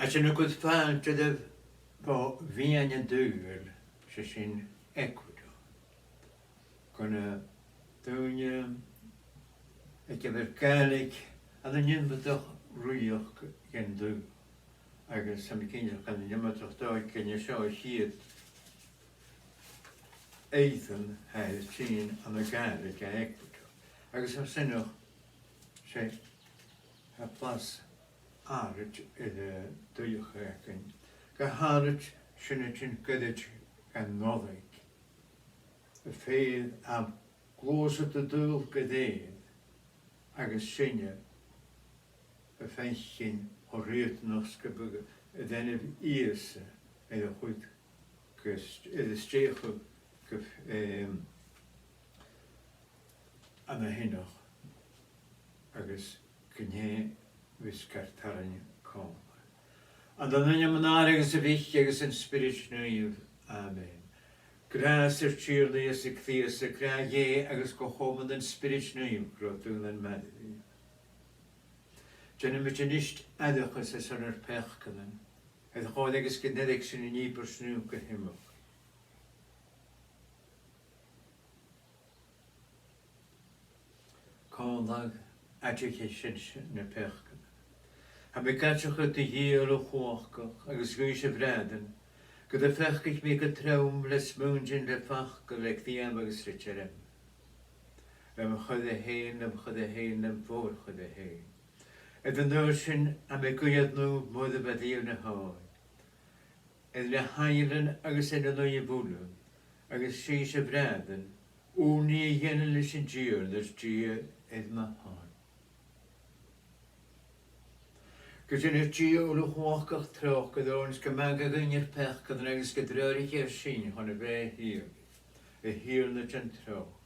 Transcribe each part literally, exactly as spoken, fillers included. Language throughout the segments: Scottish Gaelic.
Tha sinn a' cur fàilte dhuibh bho mheadhan an t-saoghail, 's e sin Ecuador. Gu na daoine aig a bheil Gàidhlig ann an iomadach rìoghachd dhen t-saoghal, agus tha mi cinnteach gun iomadach de dhaoine seo a' chiad aodann a tha a' tighinn ann an Gàidhlig à Ecuador. Agus tha sin, 's e, tha blas àraid air an t-suidheachadh againn. Gu h-àraid sin a' tighinn goirid dhan Nollaig, am fear a ghluaiseas do dhùil gu lèir agus sinne a' faicinn cho riatanach 's gum biodh an t-ainm Ìosa air a chur gu s-, air a stèidheachadh gu, em, ann an teine agus gun e bhios gar tarraing còmhla. Ann an ainm an Athar agus a' Mhic agus an Spioraid Naoimh. Amen. Gràs ar Tighearna Ìosa Crìosd, gràdh Dhè agus co-chomann an Spioraid Naoimh gu robh daonnan maille ribh. Dèanamaid a-nis aithreachas airson ar peacannan, air chòmhradh agus gun tèid sinn an ìobairt naomh gu h-iomchaidh. Còmhla, aidichidh sinn na peacannan. Tha mi ag aideachadh do Dhia uile-chumhachdach agus dhuibhse, a bhràithrean, gun do pheacaich mi gu trom le smuaintean, le facal, le gnìomh agus le dearmad. Lem choire fhèin, lem choire fhèin, lem mhòr-choire fhèin. Air an adhbhar sin, tha mi a' guidhe nuair a bha riamh na h-òigh, air na h-ainglean agus air na naoimh uile, agus sibhse, a bhràithrean, ùrnaigh a dhèanamh leis an Tighearna ar Dia air mo shon. Gun dèan ar Dia uile-chumhachdach tròcair oirnn 's gum mathadh e dhuinn ar peacannan agus gun treòraich e sinn chun a' bheatha shìorraidh. A Thighearna, dèan tròcair.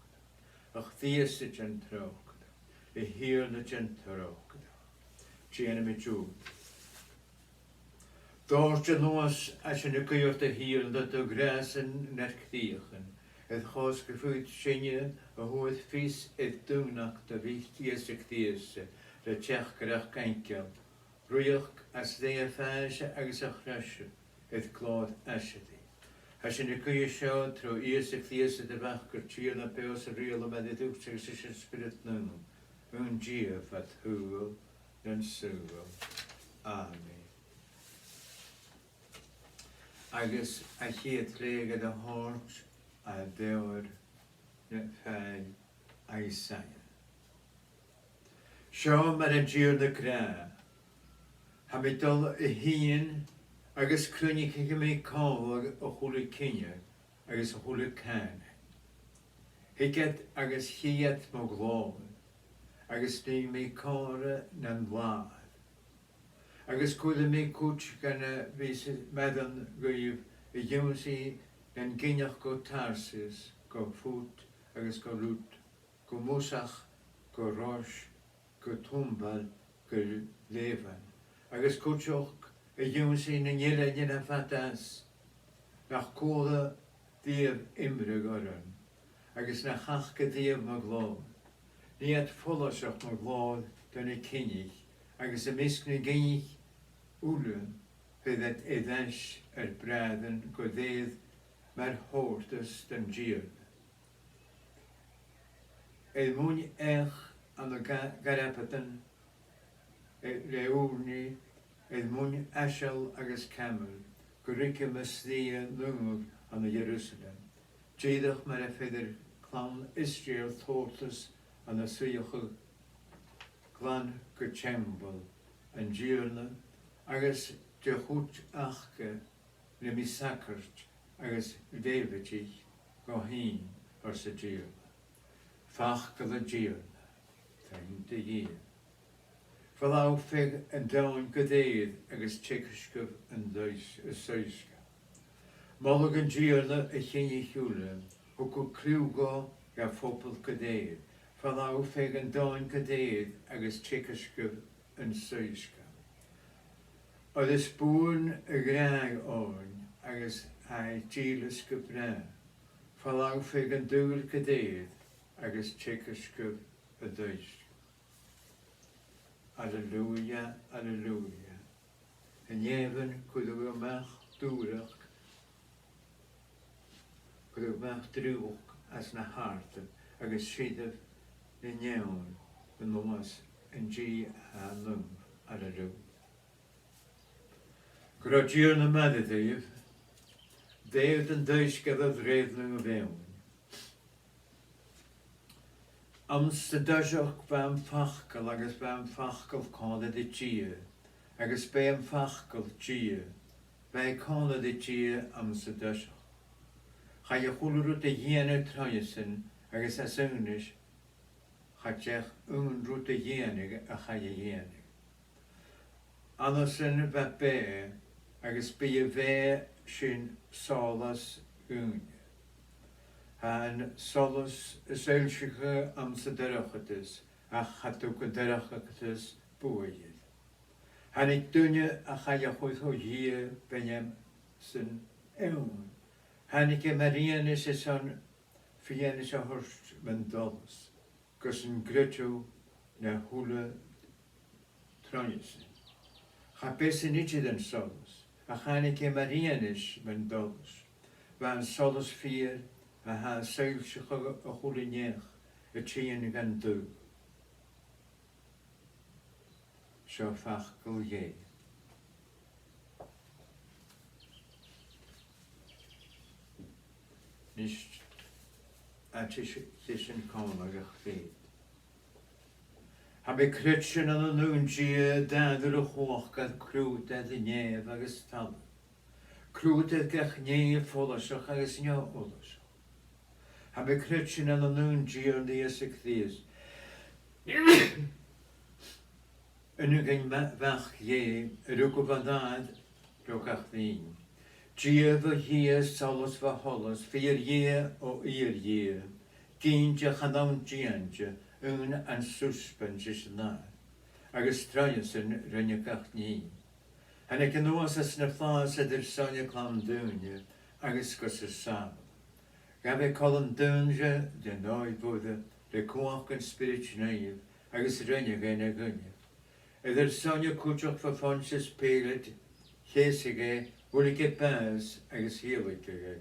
A Chrìosda, dèan tròcair. A Thighearna, dèan tròcair. Dèanamaid ùrnaigh. Dòirt a-nuas, tha sinn a' guidhe ort, a Thighearna, do ghràsan nar cridheachan, air chor 's gum faod sinne a fhuair fios air daonnachd do Mhic Ìosa Crìosda le teachdaireachd aingil, rìoghachd às leth a phàise agus a chreiseadh air glòir aiseirigh. Tha sinn a' guidhe seo tro Ìosa Crìosda do Mhac ar Tighearna, a tha beò 's a' riaghladh maille riut agus ris an Spiorad Naomh, aon Dia fad shaoghal nan saoghal. Amen. Agus a' chiad leughadh a thoirt à Leabhar na fàidh Isaiah. Seo mar a tha an Tighearna ag ràdh: Tha mi a' dol a thighinn agus cruinnichidh mi còmhla a h-uile cinneadh agus a h-uile cànan. Thig iad agus chì iad mo ghlòir, agus nì mi comharra nan làthair. Agus cuiridh mi cuid dha na bhios maireann dhuibh, a dh'ionnsaigh nan cinneach gu Tarsis, gu Phut agus gu Lud, gu Musach, gu Rois, gu Tumbal, gu Lebanon, agus cuideachd a dh'ionnsaigh nan eileanan a tha fada às, nach cuala riamh iomradh orm, agus nach fhaca riamh mo ghlòir. Nì iad follaiseach mo ghlòir do na cinnich, agus am measg nan cinneach uile bheir iad air ais ar bràithrean gu lèir mar thomhaltas don Tighearna. Air muin each ann an ga-, garbadain, eh, le ùrnaigh, air muin aiseal agus camall, gun ruige mo shlighe naomh ann an Ierusalem, dìreach mar a bheir clann Israeil tomhaltas ann an suidheachadh glan gu teampall an Tighearna, agus de chuid aca le mi sagairt agus Leibhidich dhomh fhìn, ars an Tighearna. Facal an Tighearna. Taing do Dhia. Falbhaibh an domhain gu lèir agus teagaisgibh an dois-, an soisgeul. Moladh an Tighearna, a chinnich uile, thugad cliù dha, dha phobaill gu lèir. Falbhaibh an domhain gu lèir agus teagaisgibh an soisgeul. Oir is buan a ghràdh oirnn agus tha e dìleas gu bràth. Falbhaibh an t-saoghal gu lèir agus teagaisgibh an dois-. Alleluia, alleluia. A nèamhan, cuiridh a-mach dùrachd, cuiridh a-mach drùdhachd às na h-àrdan, agus sireadh nan neònnan a-nuas an Dia a tha naomh. Alleluia. Gun robh an Tighearna maille ribh, leughadh an t-soisgeul a rèir Naomh Eòin. Anns an toiseach bha am Facal, agus bha am Facal còmhla ri Dia, agus b' e am Facal Dia. Bha e còmhla ri Dia anns an toiseach. Chaidh a h-uile rud a dhèanamh troimhesan, agus às aonais cha deach aon rud a dhèanamh a chaidh a dhèanamh. Annasan bha beatha, agus b' e a bheatha sin solas dhaoine. Tha an solas a' soillseachadh anns an dorchadas, ach cha tug an dorchadas buaidh air. Thàinig duine a chaidh a chur o Dhia, b' ainm-san Eòin. Thàinig e mar fhianais airson fianais a thoirt mun t-solas, gus an creideadh na h-uile troimhesan. Cha b' esan idir an solas, ach thàinig e mar fhianais mun t-solas. Bha an solas fìor a tha a' soillseachadh a h-uile neach a' tighinn dhan t-saoghal. Seo Facal Dhè. Nis, àite sin còmhla gach fear. Tha mi a' creidsinn ann an aon Dia, an t-Athair uile-chumhachdach, cruthadair nèimh agus talamh. Cruthadair gach nì follaiseach agus neo-fhollaiseach. Tha mi a' creidsinn ann an aon Tighearna Ìosa Crìosd, aon-ghin ma-, Mhac Dhè, a rugadh bhon Athair ro gach linn. Dia bho Dhia, solas bho sholas, fìor Dhia o fhìor Dhia, ginte chan ann dèante, aon an susbaint ris an Athair, agus troimhesan rinneadh gach nì. Thàinig e a-nuas às na flaitheas air ar son-ne clann daoine agus gus ar sàbhaladh. Ghabh e colainn daonda den Òigh Mhoire le cumhachd an Spioraid Naoimh agus rinneadh e na dhuine. Air ar son-ne cuideachd fo Phontius Pilat, cheusadh e, dh'fhuiling e bàs agus thìodhlaiceadh e.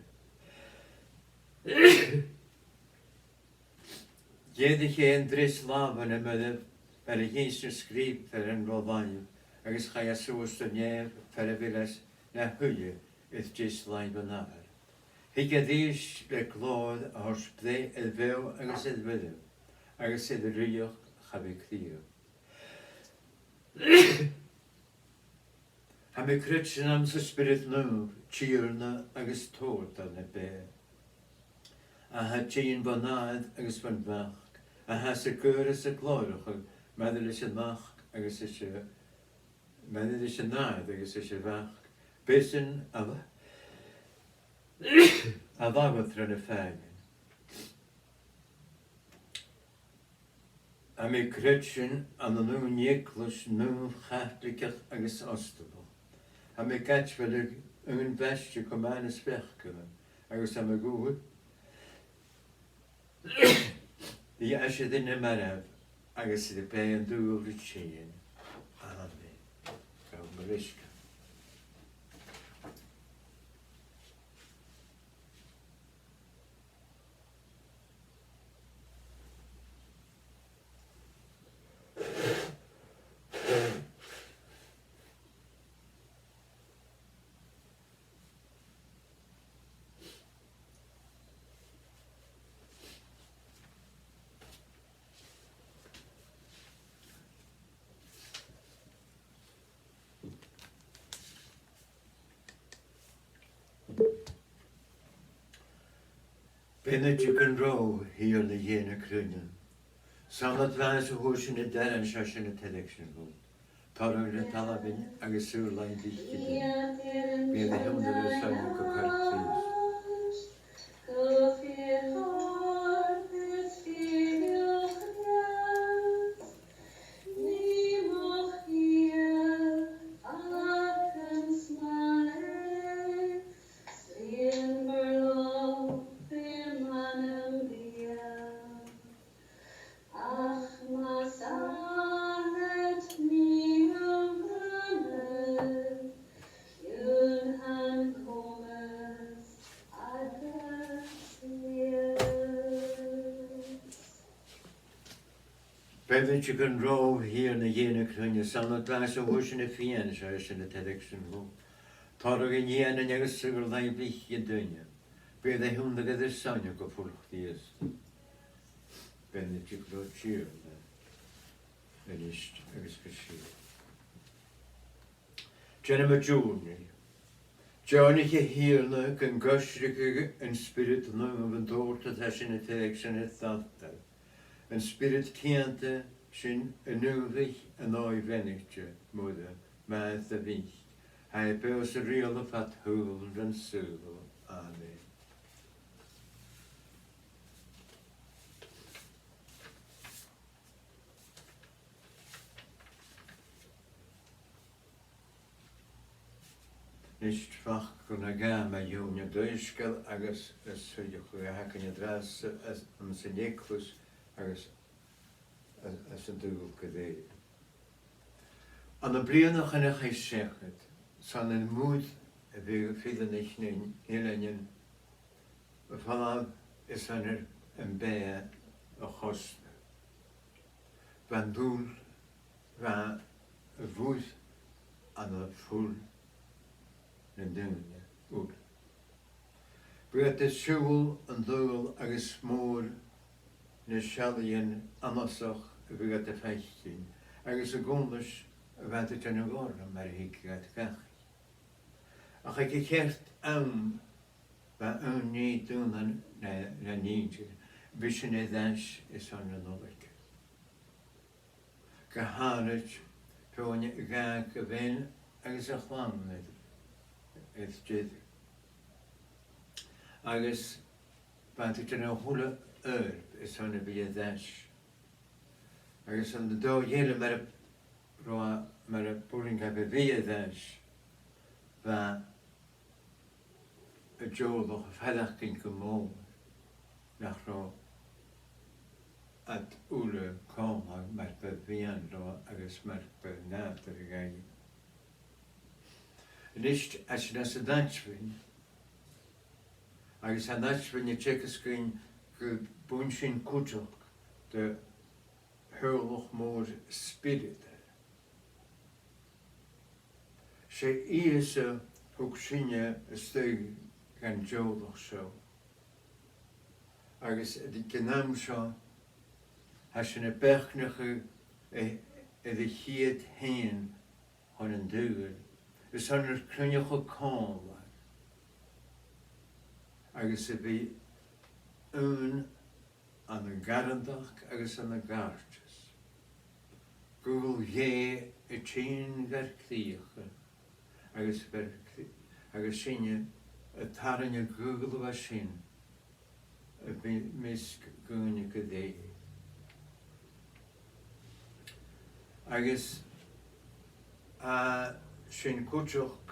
Dh'èirich e an treas là bho na mairbh, mar a dh'innis na sgriobtairean ro làimh, agus chaidh e suas do nèamh, far a bheil e na shuidhe air deas làimh an Athar. Thig e a-rithist le glòir a thoirt breith air bheò agus air mhairbh, agus air a rìoghachd cha bhi cridhe. Tha mi a' creidsinn anns an Spiorad Naomh, Tighearna agus Tabhartair na beatha, a tha a' tighinn bhon Athair agus bhon Mhac, a tha sa ghaol is a' glòrachadh maille ris a' Mhac agus ris a', maille ris an Athair agus ris a' Mhac, b' esan a lab-, a labhair tro na fàidhean. Tha mi a' creidsinn ann an aon eaglais naomh, Chaitligeach agus ostalach. Tha mi ag aidmheil aon bhaisteadh gu mathanas pheacannan, agus tha mi ag ùr ri aiseirigh nam marbh agus ri beatha an t-saoghail ri tighinn. Amen. Gabh mo leisgeul. Beannaichte gun robh thu, a Thighearna Dhè na cruinne. 'S ann od mhathas a fhuair sinn an t-aran seo, seo na tairgsinn dhut. Toradh na talmhainn agus saor-làimh a' Mhic Aonainneach. Bidh e air a thionndadh air soidhne gu corp Chrìosd. Beannaichte gun robh thu, a Thighearna Dhè na cruinne, 's ann an dòigh a fhuair sinn am fianais airson na tairgse sin dhut. Toradh an fhianain agus saor-làimh a' Mhic Aonainneach. Bidh e air a thionndadh air soidhne gu fuil Chrìosd. Beannaichte gu robh an Tighearna, a-nis agus gu sìorraidh. Dèanamaid ùrnaigh. Deònaich, a Thighearna, gun coisrigeadh an Spiorad Naomh an tabhartas a tha sinn a' tairgsinn air d' altair. An Spiorad ceudna sin a naomhaich an Òigh Bheannaichte Moire, Màthair do Mhic, tha e beò 's a' riaghladh fad shaoghal nan saoghal. Amen. Nis, facal na gàirdeachas mu dheidhinn an t-soisgeil agus an t-suidheachadh a th' againn an-dràsta anns an eaglais agus anns an t-saoghal gu lèir. Ann am bliadhnaichean a chaidh seachad, 's ann air muir a bhiodh fireannaich nan eileanan a' falbh is ann air am beatha a chosnadh. Bha an dùil, bha a' mhuir ann am fuil nan daoine uile. Bha iad a' siubhal an t-saoghail agus mòr na seallaidhean annasach a bha iad a' faicinn, agus an cunntas a bha iad a' dèanamh orra mar a thigeadh iad dhachaigh. Ach aig a' cheart àm, bha aon nì daonnan na, nan inntinn, bha sinn air ais airson na Nollaig. Gu h-àraid, feadhainn a dh'fhàg a bhean agus a chlann air, air deireadh. Agus bha iad a' dèanamh a h-uile oidhirp airson a bhith air ais. Agus ann an dòigh eile, mar a, ro-, mar a b' urrainn dhaibh a bhith air ais, bha an teaghlach a' faireachdainn gu mòr nach robh iad uile còmhla mar bu mhiann leotha agus mar bu nàdarra dhaibh. A-nis, tha sinn anns an Aidmheint, agus tha an Aidmheint a' teagasg dhuinn gum buin sinn cuideachd do theaghlach mòr spioradail. 'S e Ìosa thug sinne a-staigh dhan teaghlach seo. Agus aig an àm seo, tha sinn a' beachdachadh air, air a' chiad thighinn chun an t-saoghail, is ann air cruinneachadh còmhla, agus a bhith aon ann an carthannachd agus ann an càirdeas. Gu bheil Dhè a' tighinn gar cridhe, agus gar cri-, agus sinne a' tarraing a' ghaoil a bha sin am measg dhaoine gu lèir. Agus tha sinn cuideachd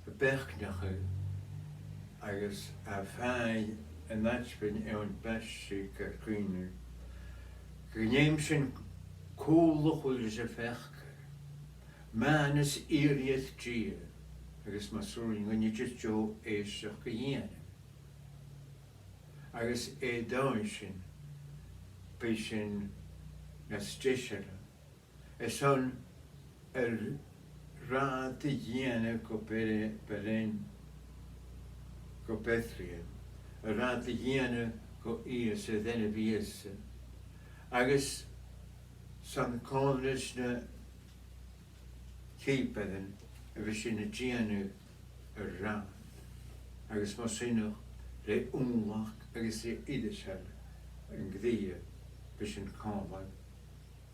a' beachdachadh agus a' faighinn an Aidmheint ann am baisteadh gar cuimhneachadh gum feum sinn cùl a chur ris a' pheacadh, maitheanas iarraidh air Dia, agus mas urrainn dhuinn idir deagh èisteachd a dhèanamh. Agus air dòigh sin, bidh sinn nas deiseile airson ar rathad a dhèanamh gu Be-, Beleim, gu Beitleam, ar rathad a dhèanamh gu Ìosa, leanabh Ìosa, agus 's ann còmhla ris na cìobairean a bhios sinn a' dèanamh ar rathad, agus mar sin, le ùmhlachd agus le iriosal an cridhe, bidh sinn còmhla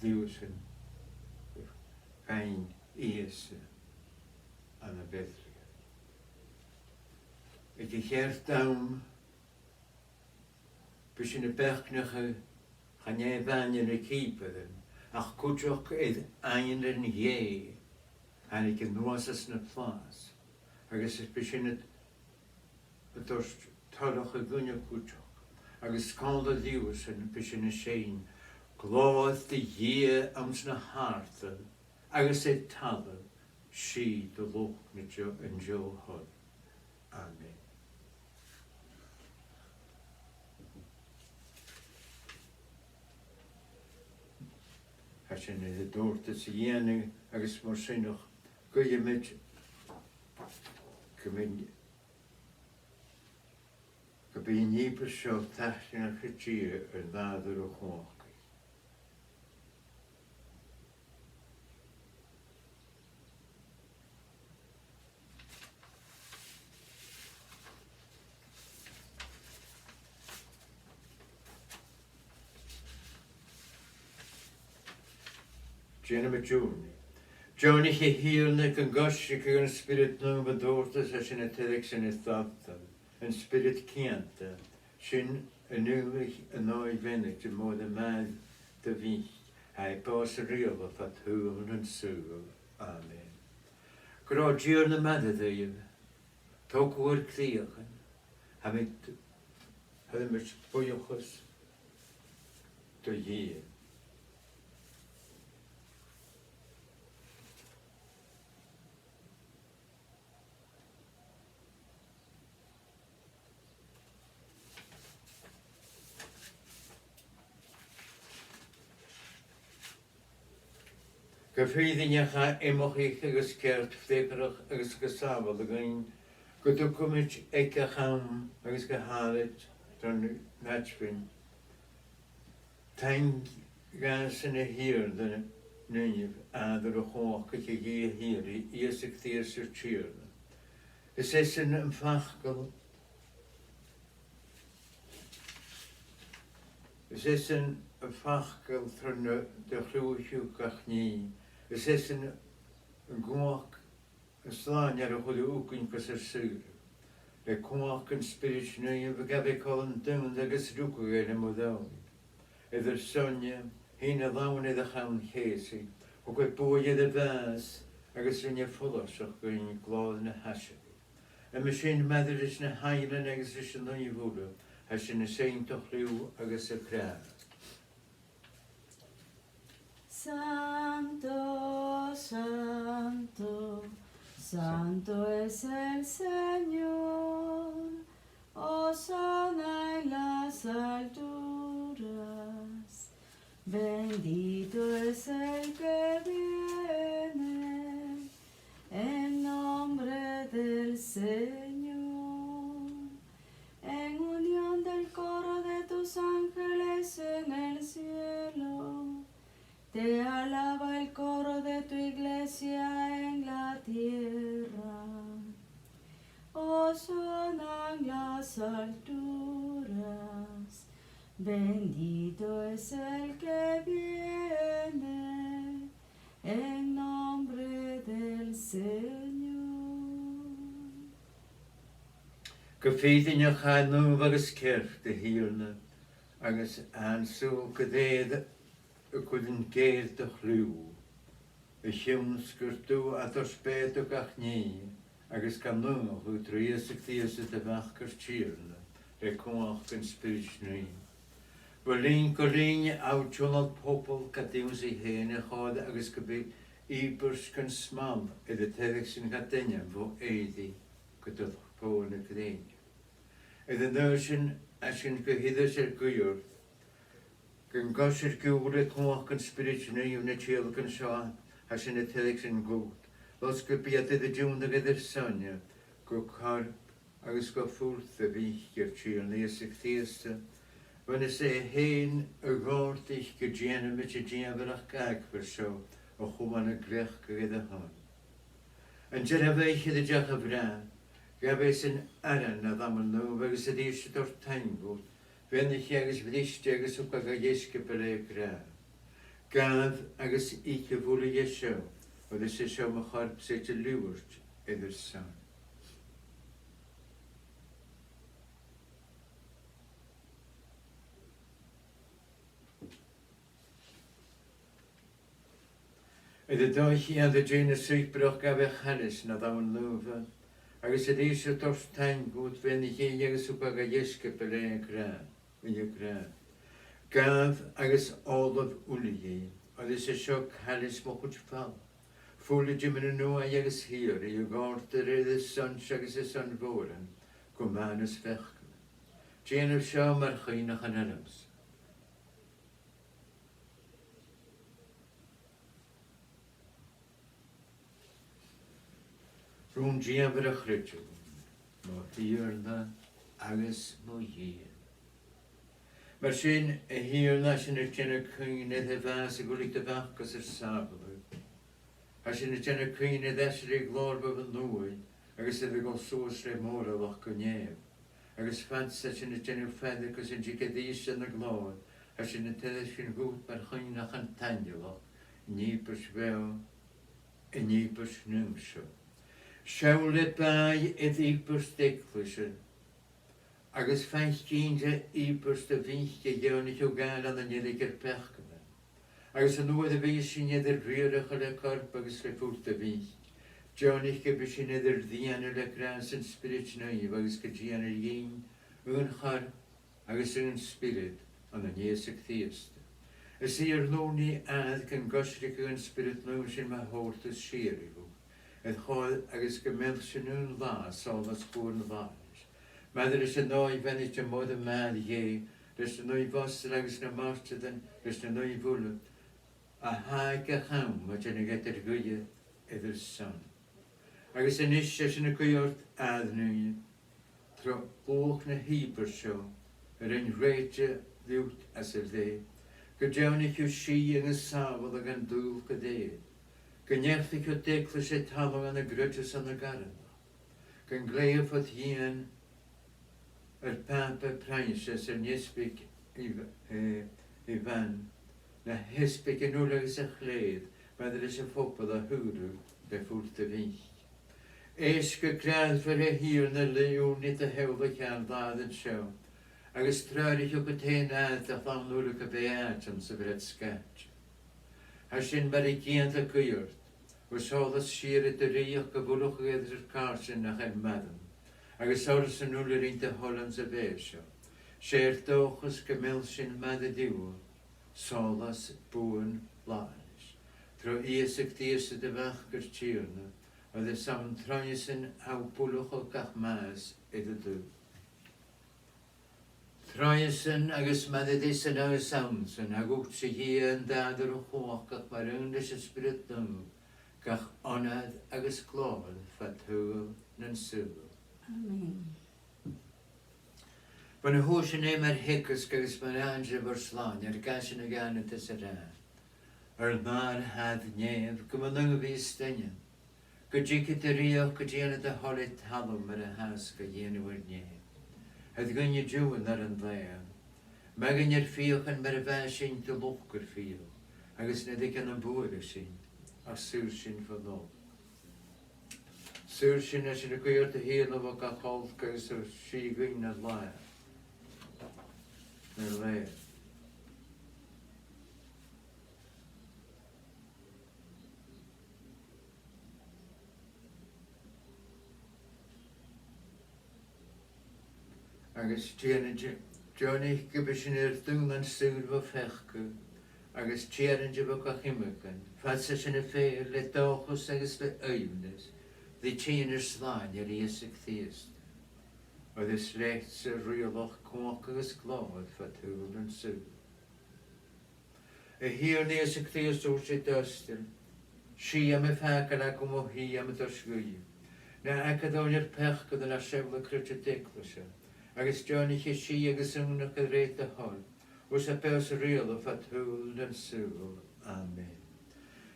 riuthasan Bean Ìosa ann am Betlem. Aig a' cheart àm, bidh sinn a' beachdachadh chan e a-mhàin air na cìobairean, ach cuideachd air ainglean Dhè, thàinig a-nuas às na plàs, agus bidh sinn a' a' toirt toileachadh dhuinne cuideachd, agus còmhla riuthasan bidh sinn a' seinn glòir do Dhia anns na h-àrdaibh, agus air talamh sìth do luchd na deò-, an deagh thoil. Amen. Tha sinn air an tabhartas a dhèanamh agus mar sin, guidheamaid gum bi gum bi an ìobairt seo taitneach do Dhia, ar n-Athair uile-chumhachdaich. Dèanamaid ùrnaigh. Deònaich, a Thighearna, gun coisrig an Spiorad Naomh an tabhartas a tha sinn a' tairgsinn air d' Athair, an Spiorad Ceudna, sin a naomhaich an Òigh Bheannaichte, Mòire Màthair do Mhic, tha i bòs a' riaghladh fad shaoghal nan saoghal. Amen. Gun robh an Tighearna maille ribh, togaibh ur cridheachan, tha mi, tha mi buidheachas do Dhia. Gu fìrinneach, tha e iomchaidh agus ceart, freagarrach agus gu sàbhaladh dhuinn gun tugamaid aig gach àm agus gu h-àraid tron Aidmheint taing dhàsan, a Thighearna, naoimh, Athair uile-chumhachdaich, a Dhia shìorraidh, Ìosa Crìosd ar Tighearna. Is esan am Facal, is esan am Facal tron do chruthaich thu gach nì, is esan an cumhachd an Slànaighear a chuir thu thugainn gus ar saoradh. Le cumhachd an Spioraid Naoimh ghabh e colainn daonda agus rugadh e le Moire Òigh. Air ar son-ne, shìn e a làmhan air a' chrann-cheusaidh, thug e buaidh air a' bhàs agus rinn e follaiseach dhuinn glòir na h-aiseirigh. Uime sin, maille ris na h-ainglean agus ris an naoimh uile, tha sinn a' seinn do chliù agus ag ràdh: Santo, santo, santo es el Señor. Hosanna en las alturas. Bendito es el que viene en nombre del Señor. En unión del coro de tus ángeles en el cielo, te alaba el coro de tu iglesia en la tierra. Hosanna en las alturas. Bendito es el que viene en nombre del Señor. Gu fìrinneach, tha e naomh agus ceart, a Thighearna, agus tha an saoghal gu lèir a' cur an geur do chliù, a chionn 's gur tu a tha a' toirt beatha do gach nì, agus gan naomhachadh tro Ìosa Crìosd do Mhac ar Tighearna, le cumhachd an Spioraid Naoimh. Bho linn gu linn tha thu a' tionndadh pobaill gad ionnsaigh fhèin a chòir, agus gum bi ìobairt gun smal air an tairgsinn gad ainm bho èirigh gu dol fodha na grèine. Air an adhbhar sin, tha sinn gu h-ìosal air guidhe ort gun coisrig thu le cumhachd an Spioraid Naoimh na tiodhlacan seo a tha sinn a' tairgsinn dhut, lus gum bi iad air an tionndadh air ar son-ne gu corp agus gu fuil do Mhic ar Tighearna Ìosa Crìosd, bhon is e fhèin a dh'òrdaich gun dèanamaid an dìomhaireachd àgmhor seo a chumail nan cleachdadh air a shon. An dearbh oidhche air an deach a bhrath, ghabh esan aran na làmhan naomh agus a-rithist a' toirt taing dhut, bheannaich e agus bhris e agus thug e dha dheisciobail e ag ràdh: Gabhaibh agus ithibh uile dheth seo, oir is e seo mo chorp-sa a tha air a liubhairt air ur son. Air an dòigh cheudna, an dèidh na suipearach, ghabh e a' chailis nad àm naomha, agus a-rithist a' toirt taing dhut, bhean e a dhìth agus thug e dha dheisciobail e ag ràdh, ag ràdh, Gabhaibh agus òlaibh uile dhith, oir is e seo cailis mo chuid fola, fuil an tiomnaidh nuaidh agus shìorraidh, a dhòirtear air ur son-se agus air son mhòran, gu mathanas pheacannan. Dèanaibh seo mar chuimhneachan ormsa. Rùn-dìomhair a' chreidimh, mo Thighearna agus mo Dhia. Mar sin, a Thighearna, tha sinn a' dèanamh cuimhne air a' bhàs a dh'fhuiling do Mhac gus ar sàbhaladh. Tha sinn a' dèanamh cuimhne air aiseirigh a ghlòir bho bhun uaigh, agus air a dhol suas le mòralachd gu nèamh. Agus fhad 's a tha sinn a' dèanamh fada gus an tig e a-rithist dhan ghlòir, tha sinn a' tairgsinn dhut mar chuimhneachan taingealachd an ìobairt bheò, an ìobairt naomh seo. Seall le bàidh air ìobairt d' eaglaise, agus faic innte ìobairt do Mhic a dheònaich thu gabhail ann an èirig ar peacannan. Agus an uair a bhios sinn air ar riarachadh le corp agus le fuil do Mhic, deònaich gum bi sinn air ar dìonadh le gràs an Spioraid Naoimh agus gun dèanar dhinn aon chorp agus aon spiorad ann an Ìosa Crìosd. Is e ar n-ùrnaigh air gun coisrig thu an Spiorad Naomh sin mar thabhartas sìorraidh dhut, air chor agus gum meil sinn aon là sòlas buan làitheil. Maille ris an Òigh Bheannaichte Moire, Màthair Dhè, leis na naoimh abstoil agus na martairean, leis na naoimh uile, a tha aig gach àm a' dèanamh eadar guidhe air ar son. Agus a-nis, tha sinn a' guidhe ort, Athair naoimh, tro luach na h-ìobairt seo, a rinn rèite riut às a leth, gun deònaich thu sìth agus sàbhaladh dhan t-saoghal gu lèir, gun neartaich thu d' eaglais air talamh ann an creideas ann an carthannachd, gun glèidh thu fod dhìon ar Pàpa Proinsias, ar n-easbaig Iv-, eh, Ivan, na h-easbaigean uile agus a' chlèir, maille ris a' phoball a shaor thu le fuil do Mhic. Èist gu gràdhmhor, a Thighearna, le ùrnaigh do theaghlaich an làthair seo, agus treòraich thugainn fhèin, Athair, do chlann uile, gum bi àite anns a' bhreab sgaite. Tha sinn mar an ceudna a' guidhe ort, bho sòlas sìorraidh do rìoghachd, gum buileachadh air ar càirdean nach eil maireann, agus orrasan uile a rinn do thoil anns a' bheatha seo. 'S e ar dòchas gum meil sinn maille riutha sòlas buan làitheil. Tro Ìosa Crìosd do Mhac ar Tighearna, oir 's ann troimhe-san a tha thu a' buileachadh gach math air an t-saoghal. Troimhe-san agus maille ris-san agus ann-san, tha dhutsa, a Dhia, an t-Athair uile-chumhachdach, mar aon leis an Spiorad Naomh, gach onair agus glòir fad shaoghal nan saoghal. Amen. Bhon a fhuair sinn e mar theagasg agus mar àithne bhor Slànaighear, gabhaidh sinn a dhèanamh às an ràdh: Ar n-Athair a tha air nèamh, gum naomhaidh a bhith 's d' ainm, gun tigeadh do rìoghachd, gun dèanar do thoil air talamh mar a thathas ga dhèanamh air nèamh. Thoir dhuinn an-diugh ar n-aran làitheil. Maith dhuinn ar fiachan mar a mhaitheas sinn do luchd ar fiach, agus na leig ann am buaireadh sinn, ach saor sinn bhon olc. Saor sinn, tha sinn a' guidhe ort, a Thighearna, bho gach olc, agus thoir sìth dhuinn ar làitheil. Ar làitheil. Agus dèan, deònaich gum bi sinn air daonnan saor bho pheacadh, agus tèarainte bho gach imcheist, fhad 's a tha sinn a' feitheamh le dòchas agus le aoibhneas ri tighinn ar Slànaigheir Ìosa Crìosd. Oir is leatsa an rìoghachd, cumhachd agus glòir fad shaoghal nan saoghal. A Thighearna Ìosa Crìosd, thuirt thu rid abstoil: Sìth tha mi a' fàgail agaibh, mo shìth tha mi a' toirt dhuibh. Na amhairc oirnn ar peacannan ach seall air creideamh d' eaglaise, agus deònaich dhi sìth agus aonachd a rèir do thoil, thusa beò 's a' riaghladh fad shaoghal nan saoghal. Amen.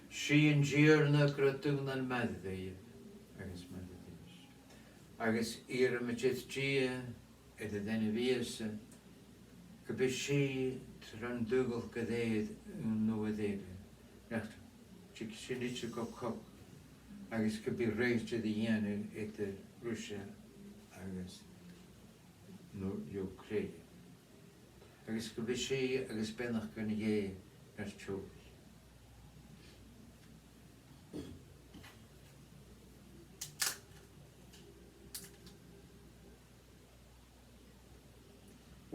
Sìth an Tighearna gu robh daonnan maille ribh agus maille ris. Agus iarraidh mi air Dia, air an t-ainm Ìosa, gum bi sìth tron t-saoghal gu lèir aon uair eile. Nach Thig sinn idir gu cogadh agus gum bi rèite ri dhèanamh eadar Ruisia agus na Ucràin. Agus gum bi sìth agus beannachd an Dè nar teaghlaich.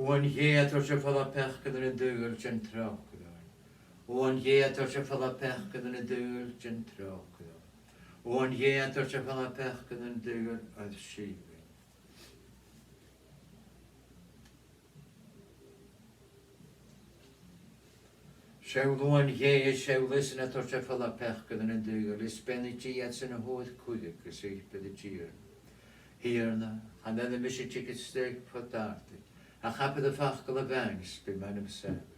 Uain Dhè, a tha toirt air falbh peacannan an t-saoghail, dèan tròcair oirnn. Uain Dhè, a tha toirt air falbh peacannan an t-saoghail, dèan tròcair oirnn. Uain Dhè, a tha toirt air falbh peacannan an t-saoghail, thoir sìth dhuinn. Seall Uan Dhè, seall esan a tha toirt air falbh peacannan an t-saoghail, is beannaichte iadsan a fhuair cuireadh gu suipear an Tighearna. Tighearna, chan eil mise a' tighinn a-steach fo d' àrdaich, ach abair am facal a-mhàin is bidh m' anam sàbhailte.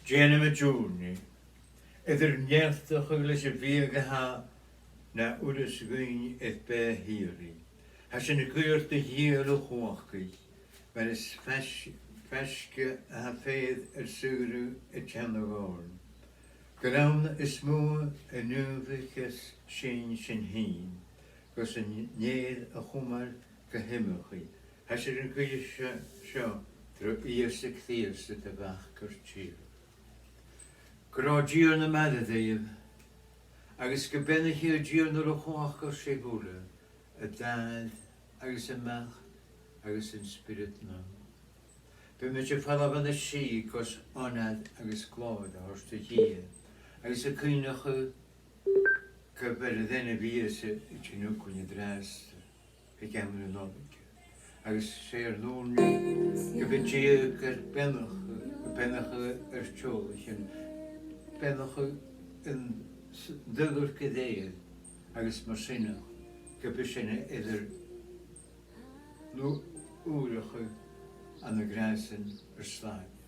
Dèanamaid ùrnaigh. Air ar neartachadh leis a' bhiadh a tha na urras dhuinn air beatha shìorraidh, tha sinn a' guidhe ort, a Dhia uile-chumhachdaich, mar as fais-, faisge a tha fear ar saoradh a' teannadh oirnn, gur ann as motha a naomhaicheas sinn sinn fhìn, gus an fheur a chumail gu h-iomchaidh. Tha sinn a' guidhe seo, seo tro Ìosa Crìosd do Mhac ar Tighearna. Gun robh an Tighearna maille ribh, agus gum beannaicheadh an Tighearna uile-chumhachdach sibh uile, an t-Athair agus am Mac agus an Spiorad Naomh. Bithibh a' falbh ann an sìth gus onair agus glòir a thoirt do Dhia, agus a' cuimhneachadh gu bheil a' bhean a bhios a' tighinn thugainn an-dràsta aig àm na Nollaige. Agus 's e ar n-ùrnaigh gum bi Dia gar beannachadh, gar beannachadh ar teaghlaichean, beannachadh an s-, an t-saoghail gu lèir, agus mar sin gum bi sinn air ar n-ùrachadh ann an gràsan ar Slànaighear.